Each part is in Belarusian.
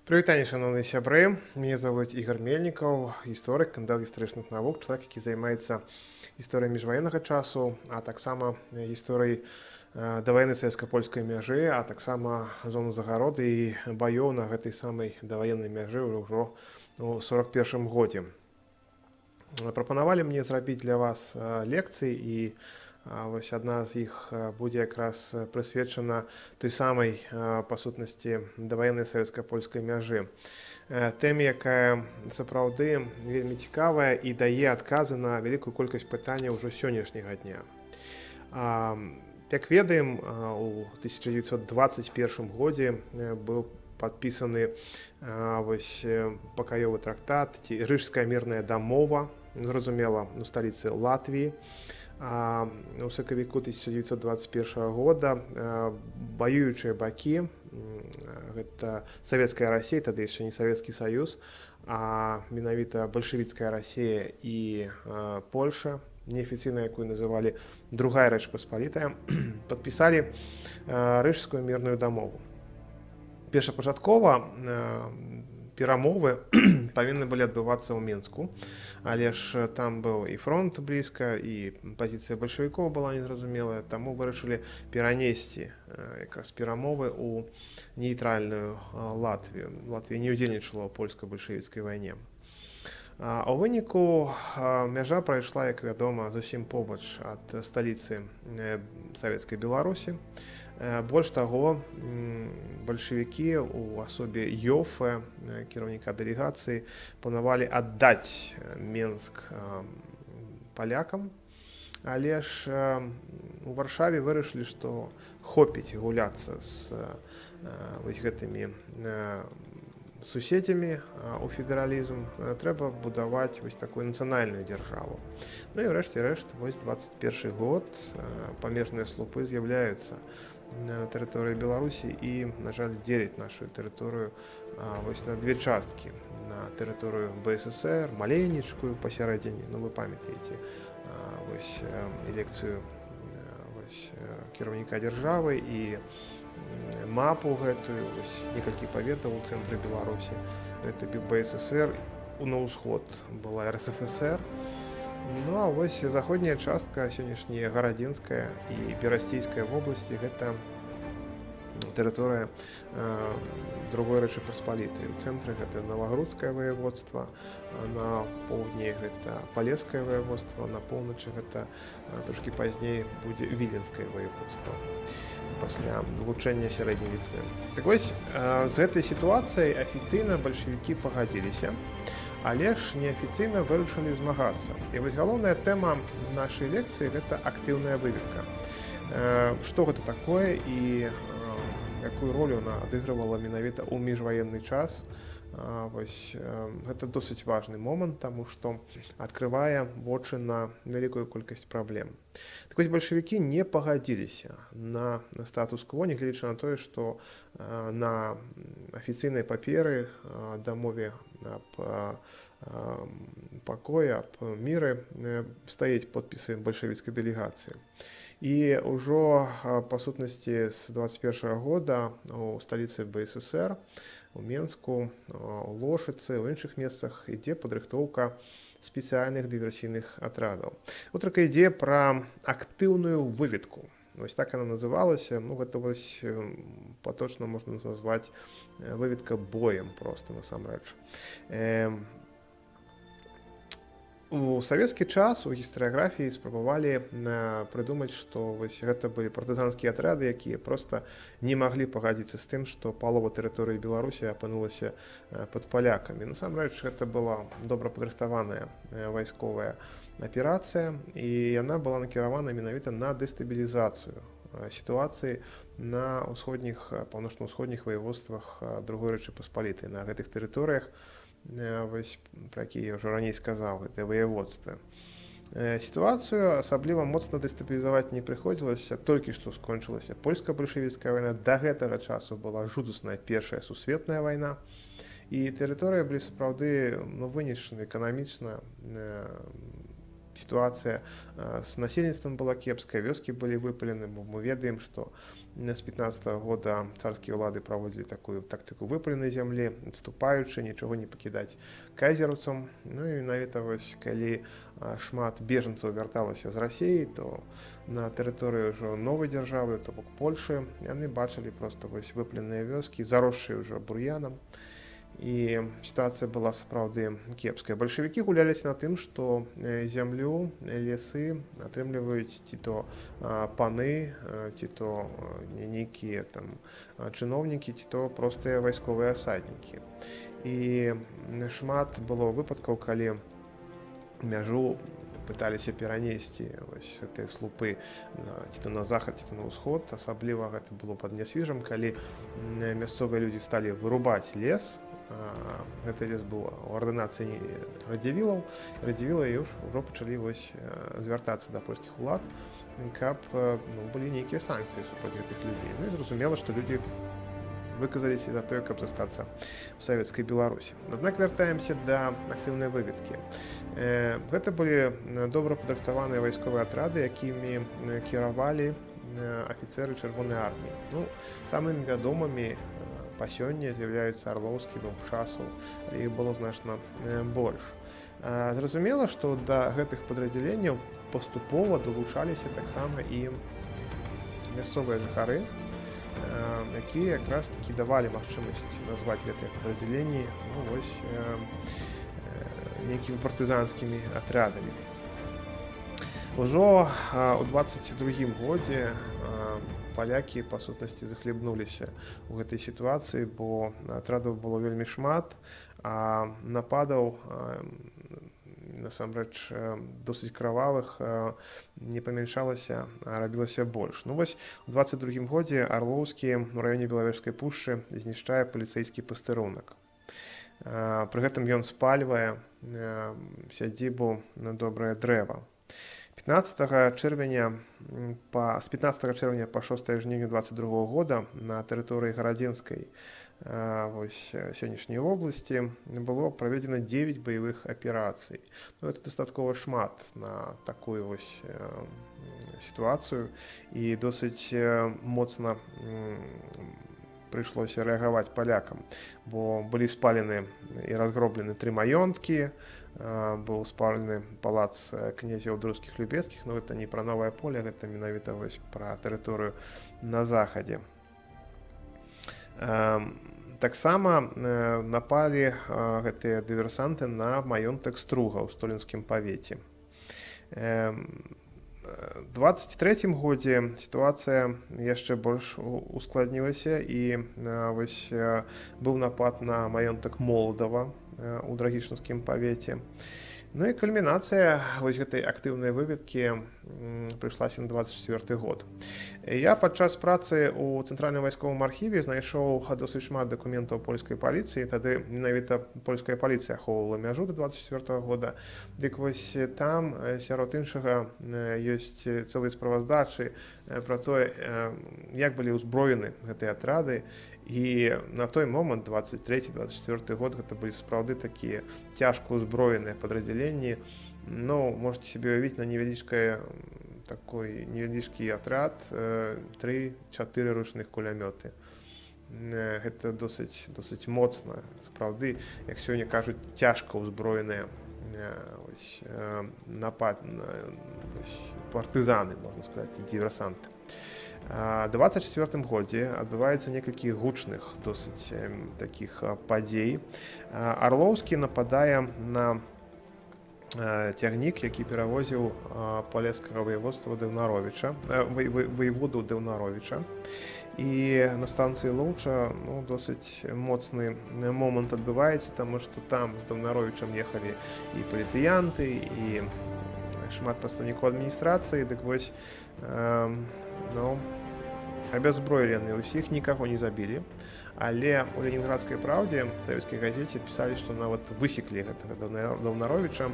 Прывітанне, шаноўныя сябры. Мяне завуць Ігар Мельнікаў, гісторык, кандыдат гістарычных навук, чалавек, які займаецца гісторыяй міжваеннага часу, а таксама гісторыяй даваеннай савецка-польскай мяжы, а таксама зоны загароды і баёў на гэтай самай даваеннай мяжы ўжо ў 41 годзе. Прапанавалі мне зрабіць для вас лекцыі, і вось адна з іх будзе якраз прысвечана той самай, па сутнасці, даваеннай савецка-польскай мяжы. Тэме, якая сапраўды вельмі цікавая і дае адказы на вялікую колькасць пытанняў ўжо сённяшняга дня. Як ведаем, у 1921 годзе быў падпісаны вось пакаёвы трактат ці Рыжская мірная дамова, зразумела, у сталіцы Латвіі. У сакавіку 1921 года баюючыя бакі, гэта савецкая Расія, тады яшчэ не Савецкі Саюз, а менавіта бальшавіцкая Расія і Польша, неафіцыйна якую называлі Другая Рэч Паспалітая, падпісалі Рыжскую мірную дамову. Першапачаткова перамовы павінны былі адбывацца ў Менску, але ж там быў і фронт блізка, і пазіцыя бальшавікоў была незразумелая, таму вырашылі перанесці якраз перамовы ў нейтральную Латвію. Латвія не ўдзельнічала ў польска-бальшавіцкай вайне. А ў выніку мяжа прайшла, як вядома, зусім побач ад сталіцы савецкай Беларусі. Больш таго, бальшавікі ў асобе Йофе, кіраўніка дэлегацыі, планавалі аддаць Менск палякам, але ж у Варшаве вырашылі, што хопіць гуляцца з вось гэтымі суседзямі у федэралізм, трэба будаваць вось такую нацыянальную дзяржаву. Ну і ўрэшце рэшт, вось 21 год, памежныя слупы з'яўляюцца на тэрыторыі Беларусі і, на жаль, дзеляць нашу тэрыторыю вось на две часткі: на тэрыторыю БССР, маленечкую пасярэдзіне, ну вы памятаеце вось лекцыю вось кіраўніка дзяржавы і мапу гэтую, вось некалькі паветаў у цэнтры Беларусі, гэта БССР, на ўсход была РСФСР. Ну а вось заходняя частка, сённяшняя Гарадзенская і Берасцейская вобласці, гэта тэрыторыя Другой Рэчы Паспалітай. У цэнтры гэта Навагрудскае ваяводства, на поўдні гэта Палескае ваяводства, на поўначы гэта трошкі пазней будзе Віленскае ваяводства пасля далучэння Сярэдняй Літвы. Так вось, з гэтай сітуацыяй афіцыйна бальшавікі пагадзіліся, але ж неафіцыйна вырашылі змагацца. І вось галоўная тэма нашай лекцыі гэта актыўная выведка. Што гэта такое і якую ролю она адыгрывала менавіта ў міжваенны час? Вось гэта досыць важны момант, таму што адкрывае вочы на вялікую колькасць праблем. Так вось, бальшавікі не пагадзіліся на статус-кво, нягледзячы на тое, што на афіцыйнай паперы, дамове аб пакоі, аб міры стаіць подпісы бальшавіцкай дэлегацыі. І ўжо, па сутнасці, з 21 года у сталіцы БССР, у Менску, у Лошыцы, у іншых месцах ідзе падрыхтоўка спецыяльных дыверсійных атрадаў. Гутарка ідзе пра актыўную выведку. Вось так она называлася, ну гэта вось паточна можна назваць выведка боем просто насамрэч. У савецкі час у гістарыяграфіі спрабавалі прыдумаць, што вось гэта былі партызанскія атрады, якія проста не маглі пагадзіцца з тым, што палова тэрыторыі Беларусі апынулася пад палякамі. Насамрэч гэта была добра падрыхтаваная вайсковая аперацыя, і яна была накіравана менавіта на дэстабілізацыю сітуацыі на ўсходніх, паўночна-ўсходніх ваяводствах Другой Рэчы Паспалітай, на гэтых тэрыторыях, вось, пра якія я ўжо раней сказаў, гэтыя ваяводствы. Сітуацыю асабліва моцна дэстабілізаваць не прыходзілася, толькі што скончылася польска-бальшавіцкая вайна, да гэтага часу была жудасная Першая сусветная вайна, і тэрыторыя былі сапраўды, ну, вынішчаны эканамічна. Сітуацыя з насельніцтвам была кепская, вёскі былі выпалены. Мы ведаем, што з 15 -го года царскія ўлады праводзілі такую тактыку выпаленай зямлі, адступаючы, нічога не пакідаць кайзераўцам. Ну і менавіта вось калі шмат бежанцаў вярталася з Расіі, то на тэрыторыю ўжо новай дзяржавы, то бок Польшы, яны бачылі проста вось выпаленыя вёскі, заросшыя ўжо бур'янам. І сітуацыя была сапраўды кепская. Бальшавікі гуляліся на тым, што зямлю, лясы атрымліваюць ці то паны, ці то нейкія там чыноўнікі, ці то простыя вайсковыя асаднікі. І шмат было выпадкаў, калі мяжу пыталіся перанесці, вось гэтыя слупы, ці то на захад, ці то на ўсход. Асабліва гэта было пад Нясвіжам, калі мясцовыя людзі сталі вырубаць лес. Гэты лес быў у ардынацыі Радзівілаў. Радзівілы ўжо пачалі вось звяртацца да польскіх улад, каб, ну, былі нейкія санкцыі супраць гэтых людзей. Ну і зразумела, што людзі выказаліся за тое, каб застацца ў савецкай Беларусі. Аднак вяртаемся да актыўнай выведкі. Гэта былі добра падрыхтаваныя вайсковыя атрады, якімі кіравалі афіцэры Чырвонай арміі. Ну, самымі вядомымі па сёння з'яўляюцца Арлоўскі, Ваўчасаў, але іх было значна больш. Зразумела, што да гэтых падраздзяленняў паступова далучаліся таксама і мясцовыя жыхары, якія якраз такі давалі магчымасць назваць гэтыя падраздзяленні, ну, вось, нейкімі партызанскімі атрадамі. Ужо ў 22 годзе палякі, па сутнасці, захлебнуліся ў гэтай сітуацыі, бо атрадаў было вельмі шмат, а нападаў, насамрэч, досыць крававых не памяншалася, а рабілася больш. Ну вось у 22 годзе Арлоўскі ў раёне Белавежскай пушчы знішчае паліцэйскі пастырунак. Пры гэтым ён спальвае сядзібу на добрае дрэва. 15 чэрвеня па, з 15 чэрвеня па 6 жніўня 22 года на тэрыторыі Гарадзенскай, вось, сённяшняй вобласці было праведзена 9 баявых аперацый. Ну, это дастаткова шмат на такую вось сітуацыю, і досыць моцна прыйшлося рэагаваць палякам, бо былі спалены і разгроблены тры маёнткі, быў спалены палац князёў Друцкіх Любецкіх, но гэта не пра Новае Поле, гэта менавіта вось пра тэрыторыю на захадзе. Таксама напалі гэтыя дыверсанты на маёнтак Струга ў Столінскім павеце. 23 годзе сітуацыя яшчэ больш ускладнілася, і вось быў напад на маёнтак Моладава у Драгічынскім павеце. Ну і кульмінацыя вось гэтай актыўнай выведкі прыйшлася на 24 год. Я падчас працы ў Цэнтральным вайсковым архіве знайшоў досыць шмат дакументаў польскай паліцыі. Тады менавіта польская паліцыя ахоўвала мяжу до 24 года. Дык вось там, сярод іншага, ёсць цэлыя справаздачы пра тое, як былі ўзброены гэтыя атрады. І на той момант, 23, 24 год, гэта былі сапраўды такія цяжка ўзброеныя падраздзяленні. Ну, можете себе уявіць, на невялічкае, такой невялічкі атрад, 3-4 ручных кулямёты. Гэта досыць моцна. Сапраўды, як сёння кажуць, цяжка ўзброеныя, ось, напад, ось, партызаны, можна сказаць, дыверсанты. 24 годзе адбываецца некалькі гучных досыць такіх падзей. Арлоўскі нападае на цягнік, які перавозіў палескага воеводства Даўнаровіча, воеводу Даўнаровіча. І на станцыі Лоўча, ну, досыць моцны момант адбываецца, таму што там з Даўнаровічам ехалі і паліцыянты, і шмат прадстаўнікоў адміністрацыі. Дык вось, ну, абяззброілі яны ўсіх, нікаго не забілі. Але ў «Ленінградскай праўдзе», савецкай газеце, пісалі, што нават высеклі гэтага Даўнаровіча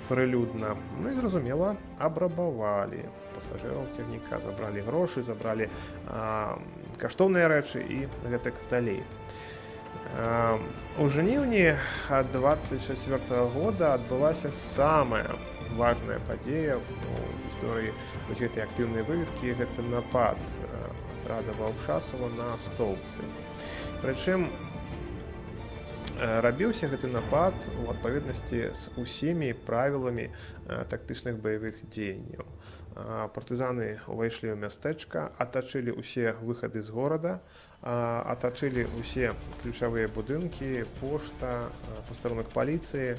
прылюдна. Ну і, зразумела, абрабавалі пасажыраў цягніка, забралі грошы, забралі каштоўныя рэчы і гэтак далей. У жніўні 24 года адбылася самая важная падзея у гісторыі вось гэтай актыўнай выведкі — гэта напад атрада Ваупшасова на Стоўбцы. Прычым рабіўся гэты напад у адпаведнасці з усімі правіламі тактычных баявых дзеянняў. Партызаны ўвайшлі ў мястэчка, атачылі ўсе выхады з горада, атачылі ўсе ключавыя будынкі: пошта, пастарунак паліцыі,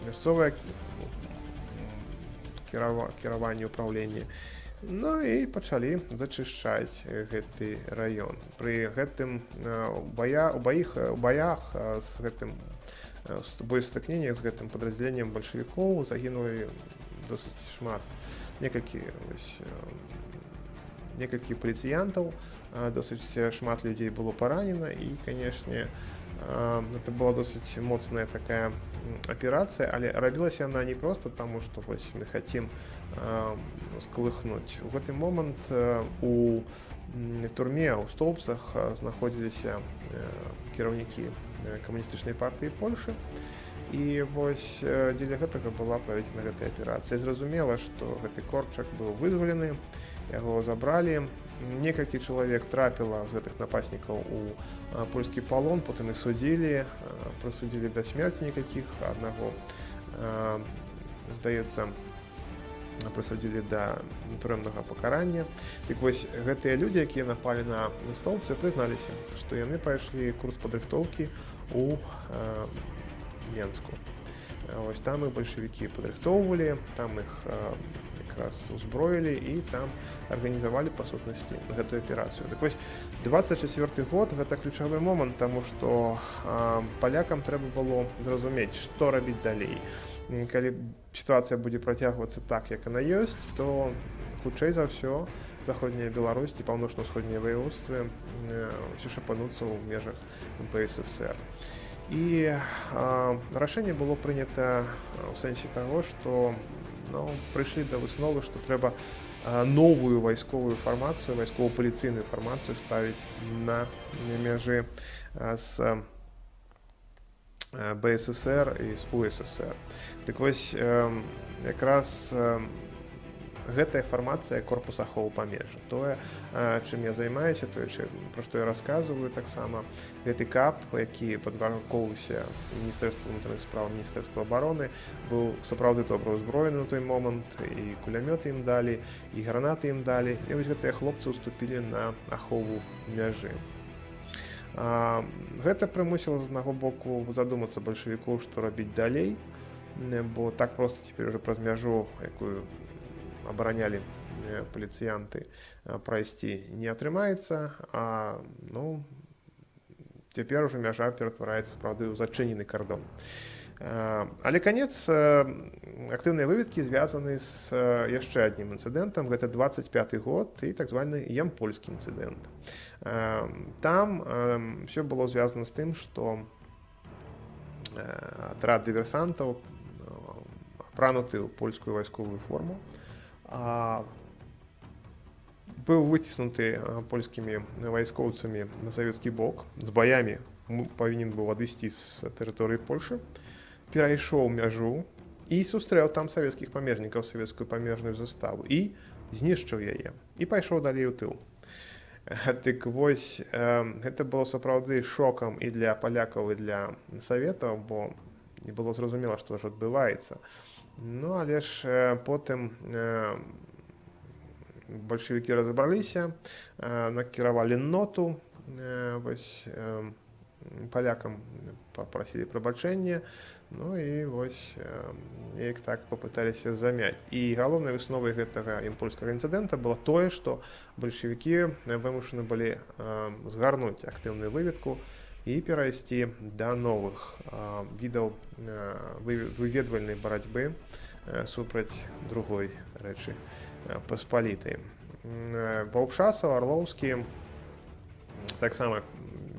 мясцовае кіраванне, ўпраўленне. Ну і пачалі зачышчаць гэты раён. Пры гэтым бая у баіх у баях з гэтым боесутыкненнях з гэтым падраздзяленнем бальшавікоў загінулі досыць шмат, некалькі, вось, некалькі паліцыянтаў, досыць шмат людзей было паранена, і, канешне, это была досыць моцная такая аперацыя, але рабілася яна не проста таму, што вось мы хацім скалыхнуць. У гэты момант у турме ў Стоўбцах знаходзіліся кіраўнікі Камуністычнай партыі Польшы, і вось дзеля гэтага была праведзена гэтая аперацыя. Зразумела, што гэты Корчак быў вызвалены, яго забралі. Некалькі чалавек трапіла з гэтых напаснікаў у польскі палон, потым іх судзілі, прысудзілі да смерці некалькіх, аднаго, здаецца, прысудзілі да турэмнага пакарання. Дык вось, гэтыя людзі, якія напалі на Стоўбцы, прызналіся, што яны прайшлі курс падрыхтоўкі у Менску. Вось там іх бальшавікі падрыхтоўвалі, там іх якраз узброілі і там арганізавалі, па сутнасці, гэтую аперацыю. Дык вось, 24 год — гэта ключавы момант, таму што палякам трэба было зразумець, што рабіць далей. І калі сітуацыя будзе працягвацца так, як яна ёсць, то хутчэй за ўсё заходняя Беларусь ці паўночна-ўсходнія ваяводствы ўсё ж апынуцца ў межах БССР. І рашэнне было прынята ў сэнсе таго, што, ну, прыйшлі да высновы, што трэба новую вайсковую фармацыю, вайскова-паліцыйную фармацыю ставіць на мяжы з БССР і з УССР. Дык вось, якраз гэтая фармацыя — корпус аховы памежжа. Тое, чым я займаюся, тое, пра што я расказваю таксама, гэты КАП, які падпарадкоўваўся Міністэрству унутраных спраў, Міністэрству абароны, быў сапраўды добра ўзброены на той момант, і кулямёты ім далі, і гранаты ім далі. І вось гэтыя хлопцы уступілі на ахову мяжы. Гэта прымусіла, з аднаго боку, задумацца бальшавікоў, што рабіць далей, бо так проста цяпер уже праз мяжу, якую абаранялі паліцыянты, прайсці не атрымаецца, а, ну, цяпер уже мяжа ператвараецца сапраўды ў зачынены кардон. Але канец актыўнай выведкі звязаны з яшчэ аднім інцыдэнтам. Гэта 25 год і так званы Ямпольскі інцыдэнт. Там все было звязана з тым, што атрад дыверсантаў, апрануты ў польскую вайсковую форму, быў выціснуты польскімі вайскоўцамі на савецкі бок, з баямі павінен быў адысці з тэрыторыі Польшы, перайшоў мяжу і сустрэў там савецкіх памежнікаў, савецкую памежную заставу, і знішчыў яе і пайшоў далей у тыл. Дык вось, гэта было сапраўды шокам і для палякаў, і для саветаў, бо не было зразумела, што ж адбываецца. Ну, але ж потым бальшавікі разабраліся, накіравалі ноту вось палякам, папрасілі прабачэння, ну і вось неяк так попыталіся замяць. І галоўнай высновай гэтага ямпольскага інцыдэнта было тое, што бальшавікі вымушаны былі згарнуць актыўную выведку і перайсці да новых відаў выведвальнай барацьбы супраць Другой Рэчы Паспалітай. Ваупшасаў, Арлоўскі таксама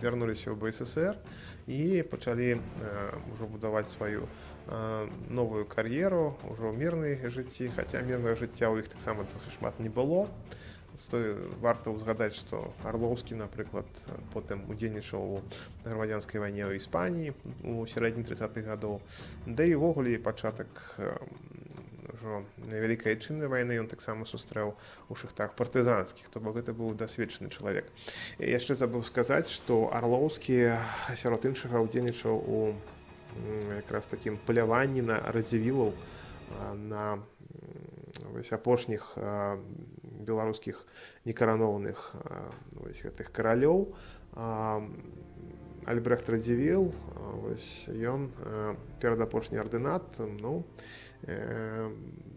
вярнуліся ў БССР і пачалі ўжо будаваць сваю новую кар'еру ўжо ў мірнай жыцці, хаця мірнага жыцця ў іх таксама досыць шмат не было. Варта ўзгадаць, што Арлоўскі, напрыклад, потым удзельнічаў у грамадзянскай вайне ў Іспаніі у сярэдзіне 30-х гадоў. Да і ўвогуле пачатак ўжо Вялікай Айчыннай вайны ён таксама сустрэў у шыхтах партызанскіх, то бок гэта быў дасведчаны чалавек. І яшчэ забыў сказаць, што Арлоўскі сярод іншага ўдзельнічаў у якраз такім паляванні на Радзівілаў, на вось апошніх беларускіх некараноўных вось гэтых каралёў. Альбрехт Радзівіл, вось ён перадапошні ардынат, ну,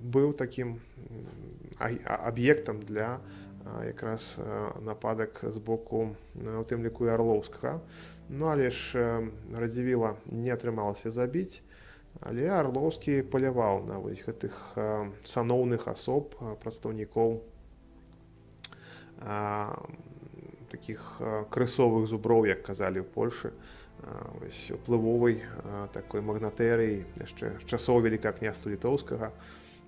быў такім аб'ектам для якраз нападак з боку, у тым ліку і Арлоўскага. Ну, але ж Радзівіла не атрымалася забіць, але Арлоўскі паляваў на вось гэтых сановных асоб, прадстаўнікоў такіх крысовых зуброў, як казалі ў Польшы, вось уплывовай такой магнатэрыі яшчэ з часоў Вялікага княства Літоўскага,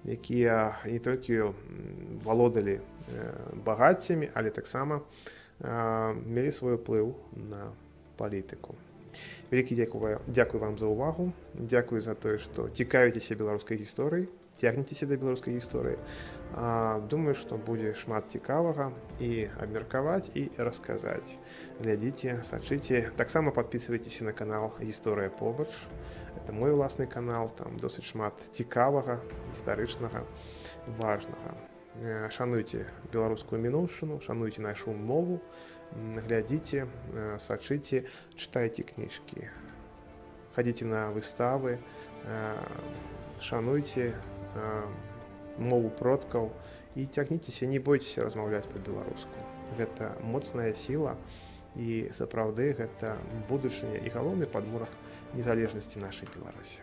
якія не толькі валодалі багаццямі, але таксама мелі свой уплыў на палітыку. Вялікі дзякуй вам за ўвагу, дзякуй за тое, што цікавіцеся беларускай гісторыяй, цягнецеся да беларускай гісторыі. Думаю, што будзе шмат цікавага і абмеркаваць, і расказаць. Глядзіце, сачыце, таксама падпісвайцеся на канал Гісторыя побач. Это мой уласны канал, там досыць шмат цікавага, гістарычнага, важнага. Шануйце беларускую мінуўшчыну, шануйце нашу мову, глядзіце, сачыце, чытайце кніжкі, хадзіце на выставы, шануйце мову продкаў і цягніцеся, не бойцеся размаўляць па-беларуску. Гэта моцная сіла і сапраўды гэта будучыня і галоўны падмурак незалежнасці нашай Беларусі.